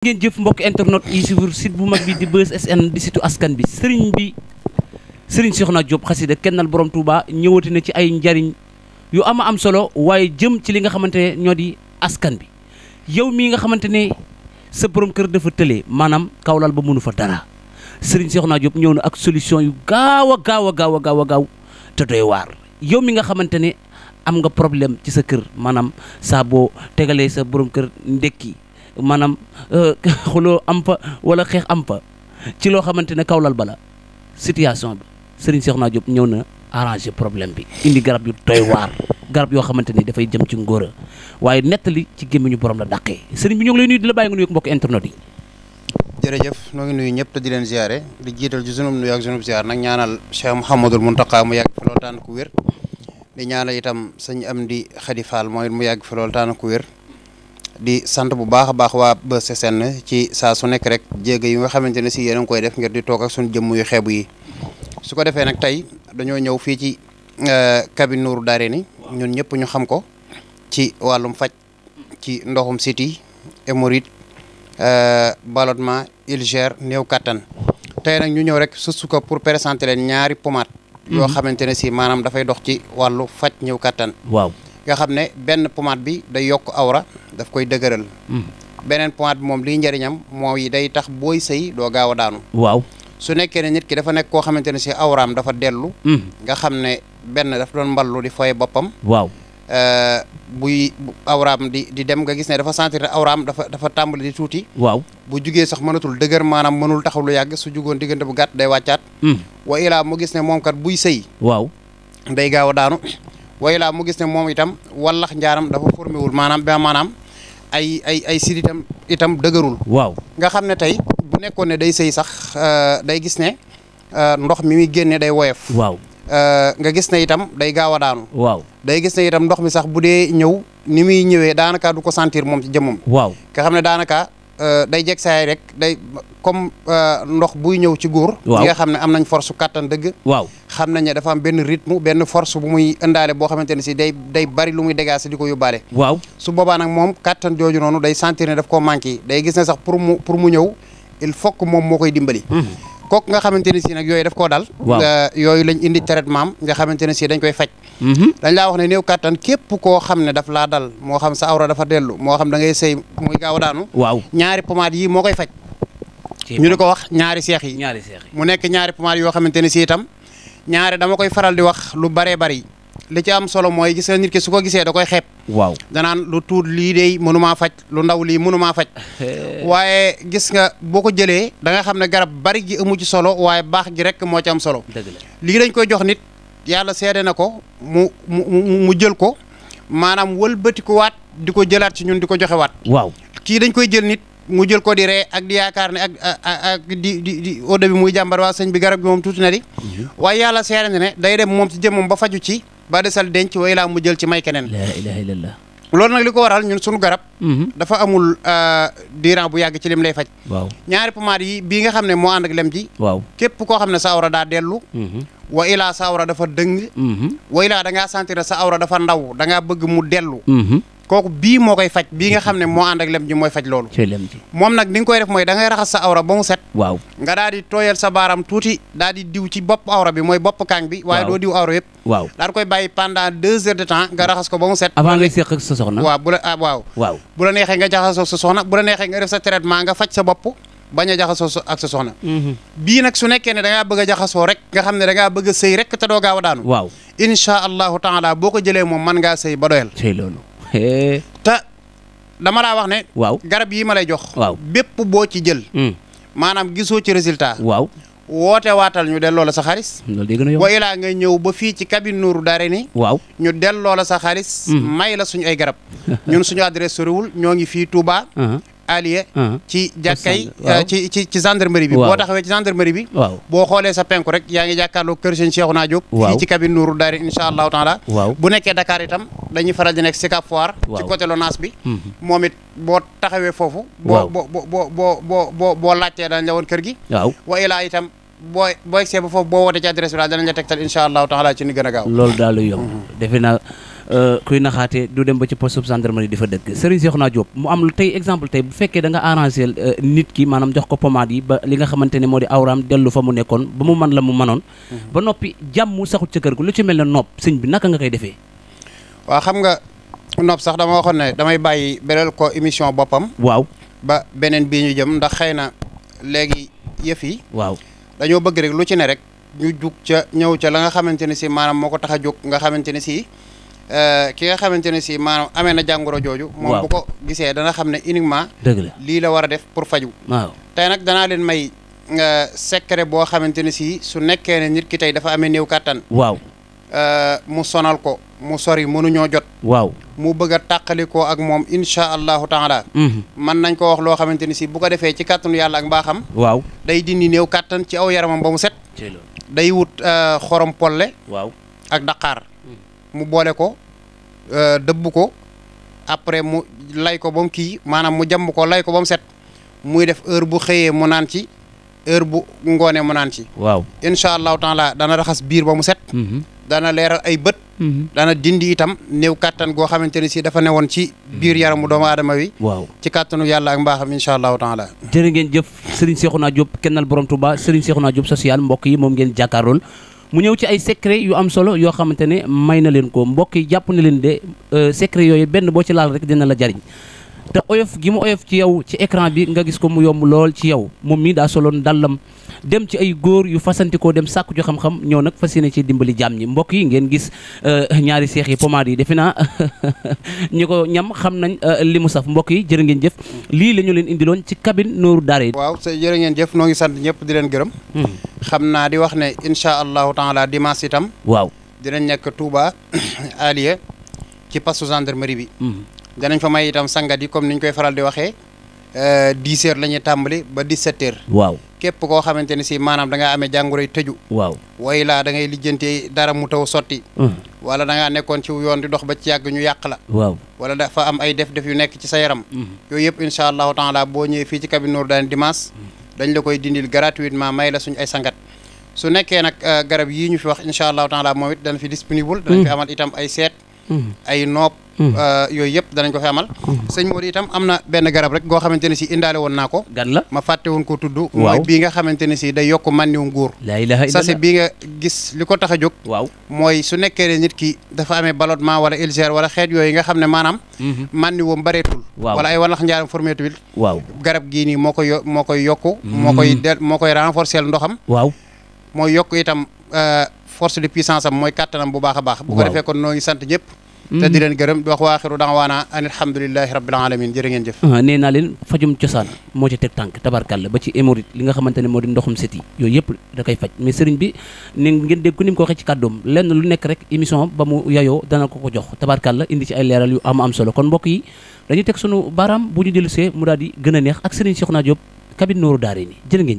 ngeen jëf mbokk internet yi suivre site bu mag bi di Buzz SN di situ askan bi Serigne Cheikhouna Diop xasida kennal borom Touba ñëwati na ci ay njariñ yu am solo waaye jëm ci li nga xamante ne ñoo di askan bi yow mii nga xamante ne sa borom kër dafa tëlee maanaam kawlal ba mënu fa dara Serigne Cheikhouna Diop ñëw na ak solution yu gaaw a te doy waar yow mi nga xamante ne am nga problème ci sa kër maanaam saa boo tegalee sa borom kër ndekki maanaam xuloo am fa wala xeex am fa ci loo xamante ne kawlal bala situation bi Serigne Cheikhouna Diop ñëw na arranger problème bi indi garab yu doy waar garab yoo xamante ni dafay jëm ci ngóora waaye nettali ci gémmiñu borom la dàqee Serigne bi ñoo ngi lay nuyu di la bàyyi nga nuyu mbokk internet yi. jërëjëf noo ngi nuyu ñëpp te di leen ziare di jiital ci sunum nuyu ak sunub ziar nag ñaanal Cheikh Mouhamadul Mountakha mu yàgg fi loolu tànn ku wér di ñaanal itam sëñ Amdi Khady Fall mooy mu yàgg fi loolu tànn ku wér di sant bu baax a baax waa Buzz SN ci saa su nekk rek jéego yi nga xamante ne si yéen a ngi koy def ngir di toog ak suñu jëmm yu xeebu yi su ko defee nag tey dañoo ñëw fii ci cabine Nourou Darayni ñun ñëpp ñu xam ko ci wàllum faj ci ndoxum siti hémorroïde ballonnement ulcère néew kattan tey nag ñu ñëw rek su ko pour présenter leen ñaari pommade yoo xamante ne si maanaam dafay dox ci wàllu faj néew kattan. Waaw. nga xam ne benn pommade bi day yokk awra daf koy dëgëral. beneen pommade bi moom liy njëriñam mooy day tax booy sëy doo gaaw a daanu. Waaw su nekkee ne nit ki dafa nekk koo xamante ne si awraam dafa dellu. nga xam ne benn daf doon mballu di foye boppam. Waaw buy awraam di dem nga gis ne dafa sentir ne awraam dafa tàmbali di tuuti. Waaw bu jugee sax mënatul dëgër maanaam mënul taxaw lu yàgg su jugoon diggante bu gàtt day wàccaat. wa ilaa mu gis ne moom kat buy sëy. Waaw day gaaw a daanu. waaye laa mu gis ne moom itam wallax njaaram dafa formé wul maanaam ay siditam itam dëgërul. Waaw nga xam ne tey bu nekkoon ne day sëy sax day gis ne ndox mi muy génne day woyof. Waaw nga gis ne itam day gaaw a daanu. Waaw day gis ne itam ndox mi sax bu dee ñëw ni muy ñëwee daanaka du ko sentir moom ci jëmmam. Waaw nga xam ne daanaka day jeg saay rek day comme ndox buy ñëw ci góor. Waaw nga xam ne am nañ force kattan dëgg. Waaw xam nañ ne dafa am benn rythme benn force bu muy indaale boo xamante ne si day bari lu muy dégager di ko yóbbaale. Waaw su boobaa nag moom kattan jooju noonu day sentir ne daf koo manqué day gis ne sax pour mu ñëw il faut que moom moo koy dimbali. kooku nga xamante ne si nag yooyu daf koo dal. yooyu lañ indi traitement am nga xamante ne si dañ koy faj. dañ laa wax ne néew kattan képp koo xam ne daf laa dal moo xam sa awra dafa dellu moo xam da ngay sëy muy gaaw a daanu. Waaw ñaari pommade yi moo koy faj. ñu di ko wax ñaari seex yi. mu nekk ñaari pommade yoo xamante ne si itam ñaari dama koy faral di wax lu baree bari li ci am solo mooy gis nga nit ki su ko gisee da koy xeeb. Waaw danaan lu tuut lii de mënumaa faj lu ndaw lii mënumaa faj. waaye gis nga boo ko jëlee da nga xam ne garab bari gi amu ci solo waaye baax gi rek moo ci am solo. Dëgg la lii dañ koy jox nit yàlla seede na ko mu jël ko maanaam wëlbati ko waat di ko jëlaat ci ñun di ko joxe waat. Waaw kii dañ koy jël nit mu jël ko di ree ak di yaakaar ne ak di au début muy jàmbar waa sëñ bi garab gi moom tuuti na di. waaye yàlla seede na ne day dem moom ci jëmmam ba faju ci ba desal denc way laa mu jël ci may keneen. La ilaha illallah. loolu nag li ko waral ñun suñu garab. dafa amul diiran bu yàgg ci lim lay faj. Waaw ñaari pommade yi bii nga xam ne moo ànd ak lem ji. Waaw képp koo xam ne sa awra daa dellu. wa ilaa sa awra dafa dëng. wa ilaa da ngaa sentir ne sa awra dafa ndaw da ngaa bëgg mu dellu. kooku bii moo koy faj bii nga xam ne moo ànd ak lem ji mooy faj loolu. moom nag ni nga koy def mooy da ngay raxas sa awra ba mu set. Waaw nga daal di tooyal sa baaram tuuti daal di diw ci bopp awra bi mooy bopp kaang bi. waaye doo diw awra yëpp. Waaw daal koy bàyyi pendant 2 heures de temps nga raxas ko ba mu set. avant ngay seq ak sa soxna. waaw bu la neexee nga jaxasoo sa soxna bu la neexee nga def sa traitement nga faj sa bopp bañ a jaxasoo ak sa soxna. bii nag su nekkee ne da ngaa bëgg a jaxasoo rek nga xam ne da ngaa bëgg a sëy rek te doo gaaw a daanu. Waaw incha allahu taala boo ko jëlee moom mën ngaa sëy ba doyal. te dama laa wax ne. Waaw garab yi ma lay jox. Waaw bépp boo ci jël. maanaam gisoo ci résultat. Waaw woote waatal ñu delloo la sa xaalis. loolu dégg na yow wa ilaa nga ñëw ba fii ci cabine Nourou Darayni. Waaw ñu delloo la sa xaalis. may la suñu ay garab. ñun suñu adresse soriwul ñoo ngi fii Touba. Alié ci jàkkay ci gendarmerie bi. Boo taxawee ci gendarmerie bi. Waaw boo xoolee sa penku rek yaa ngi jàkkaarloo kër Sëñ Cheikhouna Diop. Fii ci cabine Nourou Darayni incha allahu taala. Waaw bu nekkee Dakar itam dañuy faral di nekk Sicap Foire. ci côté Lonaas bi. moom it boo taxawee foofu. boo laajtee dañ la woon kër gi. Waaw wa ilaa itam boo egsee ba foofu boo wootee ci adresse bi daal danañ la tegtal incha allahu taala ci ni gën a gaaw. loolu daal lu yomb defe naa kuy naxaate du dem ba ci poste gendarmerie di fa dëkk Serigne Cheikhouna Diop mu am tey exemple tey bu fekkee da nga arrangé nit ki maanaam jox ko pommade yi ba li nga xamante ne moo di awraam dellu fa mu nekkoon ba mu man la mu manoon ba noppi jàmm saxut ca kër gu lu ci mel ne nopp sëñ bi naka nga koy defee waaw xam nga nopp sax dama waxoon ne damay bàyyi beral ko émission boppam waaw ba beneen bii ñu jëm ndax xëy na léegi yëf yi waaw dañoo bëgg rek lu ci ne rek ñu jug ca ñëw ca la nga xamante ne si maanaam moo ko tax a jóg nga xamante ne si ki nga xamante ne si maanaam amee na jàngoro jooju moom bu ko gisee dana xam ne uniquement dëgg la lii la war a def pour faju waaw tey nag danaa leen may secret boo xamante ne si su nekkee ne nit ki tey dafa amee néew kàttan waaw mu sonal ko mu sori mënuñoo jot waaw mu bëgg a tàqalikoo ak moom incha allahu taala mën nañ ko wax loo xamante ni si bu ko defee ci kàttanu yàlla ak mbaaxam waaw day dindi néew kàttan ci aw yaramam ba mu set day wut xorom polle waaw ak daqaar mu boole ko dëbb ko après mu lay ko ba mu kii maanaam mu jàmb ko lay ko ba mu set muy def heure bu xëyee mu naan ci heure bu ngoonee mu naan ci waaw incha allahu taala dana raxas biir ba mu set dana leeral ay bët dana dindi itam néew kàttan goo xamante ne si dafa newoon ci biir yaramu doomu aadama wi waaw ci kàttanu yàlla ak mbaaxam incha allahu taala jërë ngeen jëf Serigne Cheikhouna Diop kennal borom Touba Serigne Cheikhouna Diop social mbokk yi moom ngeen jàkkaarlool mu ñëw ci ay secret yu am solo yoo xamante ne may na leen ko mbokk yi jàpp na leen de secret yooyu benn boo ci laal rek dina la jariñ te oyof gi mu oyof ci yow ci écran bi nga gis ko mu yomb lool ci yow moom mii daa soloon dallam dem ci ay góor yu fasantikoo dem sàkku ju xam-xam ñëw nag fas yéene ci dimbali jàmm ñi mbokk yi ngeen gis ñaari seex yi pommade yi defe naa ñi ko ñam xam nañ li mu saf mbokk yi jërë ngeen jëf lii la ñu leen indiloon ci cabine Nourou Darayni waaw sa jërë ngeen jëf noo ngi sant ñëpp di leen gërëm xam naa di wax ne incha allahu taala dimanche itam waaw dinañ nekk Touba Aliya ci poste gendarmerie bi danañ fa may itam sangat yi comme niñ koy faral di waxee 10 heures la ñuy tàmbali ba 17 heures waaw képp koo xamante ne si maanaam da ngaa amee jàngoroy tëju waaw way laa da ngay lijjanti dara mu taw sotti wala da ngaa nekkoon ci yoon di dox ba ci yàgg ñu yàq la waaw wala dafa am ay def-def yu nekk ci sa yaram yooyu yëpp incha allahu taala boo ñëwee fii ci cabine Nourou Darayni dimanche dañ la koy dindil gratuitement may la suñ ay sangat su nekkee nag garab yii ñu fi wax incha allahu taala moom it dana fi disponible danañ fi amal itam ay seet ay nopp yooyu yëpp danañ ko fi amal sëñ Modou itam am na benn garab rek goo xamante ne si indaale woon naa ko gan la ma fàtte woon ko tudd mooy bii nga xamante ne si day yokk mànniwu nguur laa ilaaha illallaah sachet bii nga gis li ko tax a jóg waaw mooy su nekkee ne nit ki dafa amee ballonnement wala ulcère wala xeet yooyu nga xam ne maanaam mànniwoom bareetul wala ay walax njaaram formeetuwil waaw garab gii nii moo koy yokku moo koy renforcer ndoxam waaw mooy yokk itam force de puissance am mooy kàttanam bu baax a baax bu ko defee kon noo ngi sant ñëpp te di leen gërëm di wax waaxiru da'waana an alhamdulillahi rabbil alamin jërë ngeen jëf nee naa leen fajum cosaan moo ci teg tànk tabarkàlla ba ci hémorroïde li nga xamante ne moo di ndoxum set yi yooyu yëpp da koy faj mais sëriñ bi ni ngeen dégg ko ni mu ko waxee ci kàddoom lenn lu nekk rek émission ba mu yayoo dana ko jox tabarkàlla indi ci ay leeral yu am solo kon mbokk yi dañuy teg sunu baaraam bu ñu dellusee mu daal di gën a neex ak Serigne Cheikhouna Diop cabine Nourou Darayni jërë ngeen jëf